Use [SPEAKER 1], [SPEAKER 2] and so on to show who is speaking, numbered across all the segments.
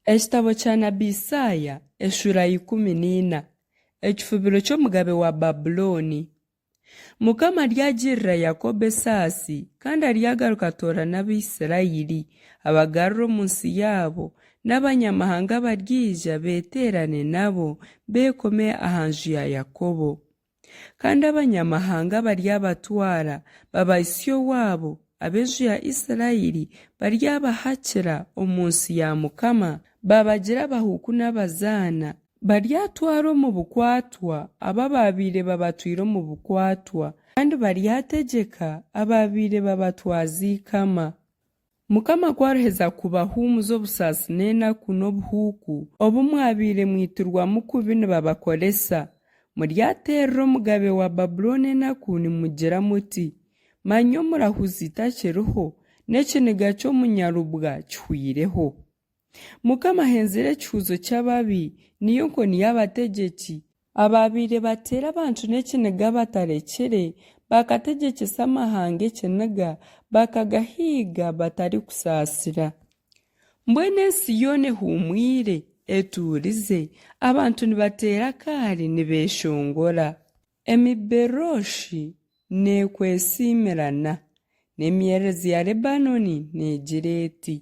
[SPEAKER 1] Ekitabo kya nabi Isaaya eshuura ya 14, Ekifubiro ky'omugabe wa Babulooni. Mukama aryagirira Yakobo esaasi, kandi aryagaruka atoorane Abaisiraeli, abagarure omu nsi yaabo, n'abanyamahanga abaryaija beeteerane nabo, beekome aha nju ya Yakobo. Kandi abanyamahanga baryabatwara, babahitsye owaabo, ab'enju ya Isiraeli baryabahakira omu nsi ya Mukama, babagire abahuuku n'abazaana. Baryatwara omu bukwatwa abo abaabaire babatwire omu bukwatwa, kandi baryategyeka abaabaire babatwaza eikama. Mukama ku ariheza kubahuumuza obusaasi n'enaku n'obuhuuku obu mwabaire mwitirwamu kubi nibabakoresa, muryateerera omugabe wa Babulooni enaku nimugira muti, Manya omurahuzi takiriho, n'ekiniga ky'omunyarubwa kihweireho. Mukama ahenzire ekihuuzo ky'ababi, niyo nkoni y'abategyeki, abaabaire bateera abantu n'ekiniga batarekire, bakategyekyesa amahanga ekiniga, bakagahiiga batarikusaasira. Mbwenu ensi yoona ehuumwire, etuurize, abantu nibateera akaari nibeeshongora. Emiberooshi neekwesiimirana, n'emyerezi ya Lebanooni neegira eti,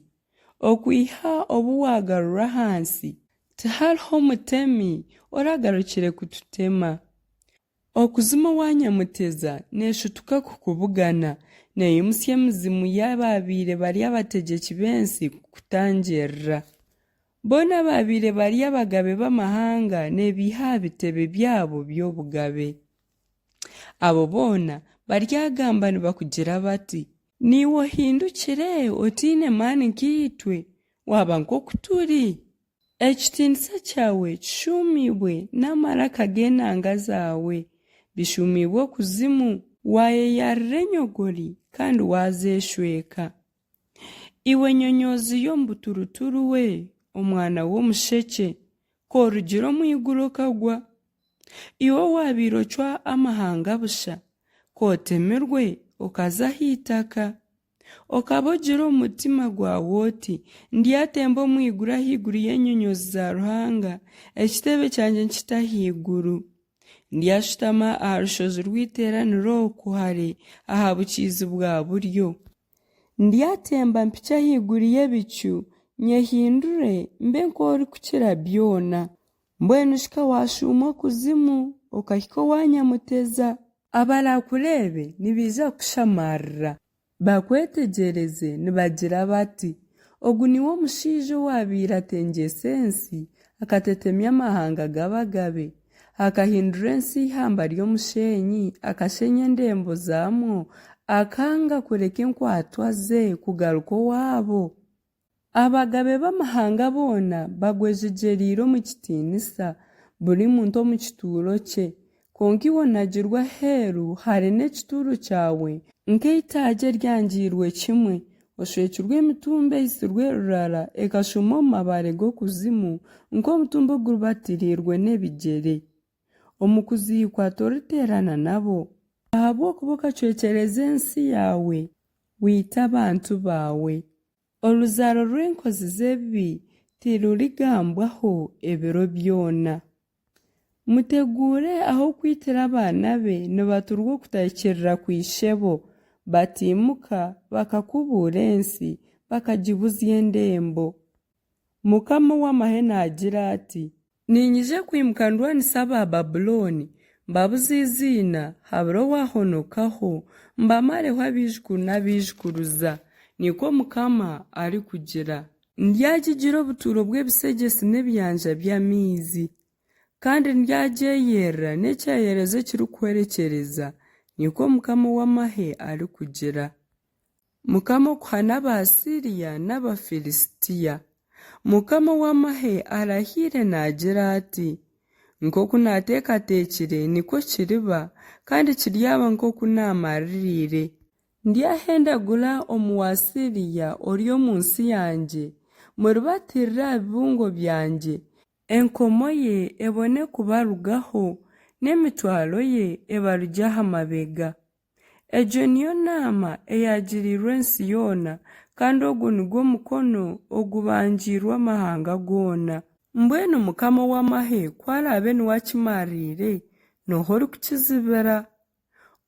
[SPEAKER 1] Okwiha obu waagarurwa ahansi, tihariho mutemi oragarukire kututema. Okuzimu owa Nyamuteza neeshutuka kukubugana, neimutsya emizimu y'abaabaire bari abategyeki b'ensi kukutangirira. Boona abaabaire bari abagabe b'amahanga neebaiha aha bitebe byabo by'obugabe. Abo boona baryagamba nibakugira bati, Naiwe ohindukire otaine maani nkaitwe, waaba nk'oku turi? Ekitiinisa kyawe kishuumiibwe n'amaraka g'enanga zaawe bishuumiibwe okuzimu, waayeyarira enyogori kandi waazeeshweka. Iwe nyonyoozi y'omu buturuturu we, omwana w'omushekye, k'orugire omu iguru okagwa! Iwe owaabaire ocwa amahanga busha, k'otemirwe okaza aha itaka! Okaba ogira omu mutima gwawe oti, Ndyatemba omu iguru ahaiguru y'enyonyoozi za Ruhanga, ekitebe kyangye nkite ahaiguru. Ndyashutama aha rushozi rw'eiteeraniro okwo hare aha bukiizi-bwa-buryo. Ndyatemba mpikye ahaiguru y'ebicu, nyehindure mbe nk'orikukira byona. Mbwenu shi ka waashuuma okuzimu, okahika owa Nyamuteza! Abaraakureebe nibaija kukushamaarira, bakwetegyereze nibagira bati, Ogu niwe omushaija owaabaire atengyeetsa ensi, akatetemya amahanga g'abagabe, akahindura ensi eihamba ry'omusheenyi, akasheenya endembo zaamwo, akanga kureka enkwatwa ze kugaruka owaabo? Abagabe b'amahanga boona bagwejegyereire omu kitiinisa, buri muntu omu kituuro kye. Kwonka iwe onagirwe aheeru hare n'ekituuro kyawe, nk'eitaagi eryangiirwe kimwe, oshwekirwe emitumbi eitsirwe rurara ekashuuma omu mabaare g'okuzimu, nk'omutumbi oguribatiriirwe n'ebigyere. Omu kuziikwa toriteerana nabo. Ahabw'okuba okacwekyereza ensi yaawe, waita abantu baawe. Oruzaaro rw'enkozi z'ebibi tirurigambwaho ebiro byona. Muteguure ah'okwitira abaana be nibaturwa okutahikiirira kwa ishebo, bataimuka bakakubuura ensi, bakagibuzya endembo. Mukama ow'amahe naagira ati, Niinyija kwimuka ndwanise Abababulooni, mbabuze eiziina, habure owaahonokaho, mbamareho abaijukuru n'abaijukuruza, nikwo Mukama arikugira. Ndyagigira obutuuro bw'ebisegyesi n'ebyanja by'amaizi, kandi ndyagyeyerera n'ekyeyerezo ekirikuhwerekyereza, nikwo Mukama ow'amahe arikugira. Mukama okuhana Abaasiriya n'Abafilisitiya. Mukama ow'amahe arahiire naagira ati, Nk'oku naateekateekire nikwo kiriba, kandi kiryaba nk'oku naamaririire. Ndyahendagura Omuasiriya ori omu nsi yangye, muribatiirire aha bibungo byangye, enkomo ye ebone kubarugaho, n'emitwaro ye ebarugye aha mabega. Egyo niyo naama eyaagiriirwe ensi yoona, Kandi ogwo nigwo mukono ogubangiirwe amahanga goona. Mbwenu Mukama ow'amahe ku araabe niwe akimaririire, n'oha orikukizibira?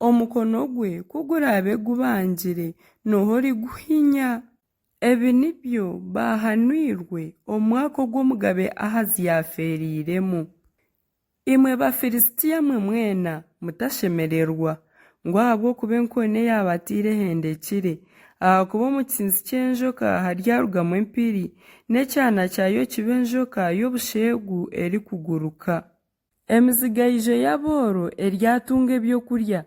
[SPEAKER 1] Omukono gwe ku guraabe gubangire, n'oha origuhinya? Ebi nibyo baahanwirwe omu mwaka ogu Omugabe Ahazi yaafeereiremu. Imwe Bafilisitiya mwe mwena, mutashemererwa, ngu ahabw'okuba enkoni eyaabateire ehendekire, ahakuba omu kitsintsi ky'enjoka haryarugamu empiri, n'ekyana kyayo kibe enjoka y'obusheegu erikuguruka. Emizigaijo y'abooro eryatunga ebyokurya,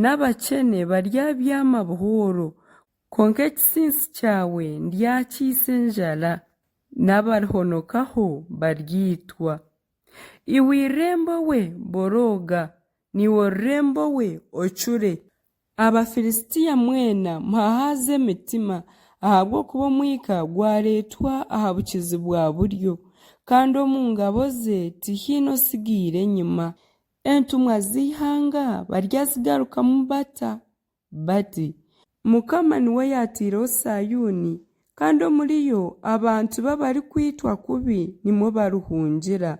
[SPEAKER 1] n'abakyene baryabyama buhooro, kwonka ekitsintsi kyawe ndyakiitsa enjara, n'abarihonokaho baryaitwa. Iwe irembo we, borooga! Naiwe orurembo we, ocure! Abafilisitiya mwena muhahaaze emitima, ahabw'okuba omwika gwareetwa aha bukiizi-bwa-buryo, kandi omu ngabo ze tihaine otsigaire enyima. Entumwa z'eihanga baryazigarukamu bata? Bati, Mukama niwe yaataireho Saayuuni, kandi omuriyo abantu be abarikwitwa kubi nimwo barihungira.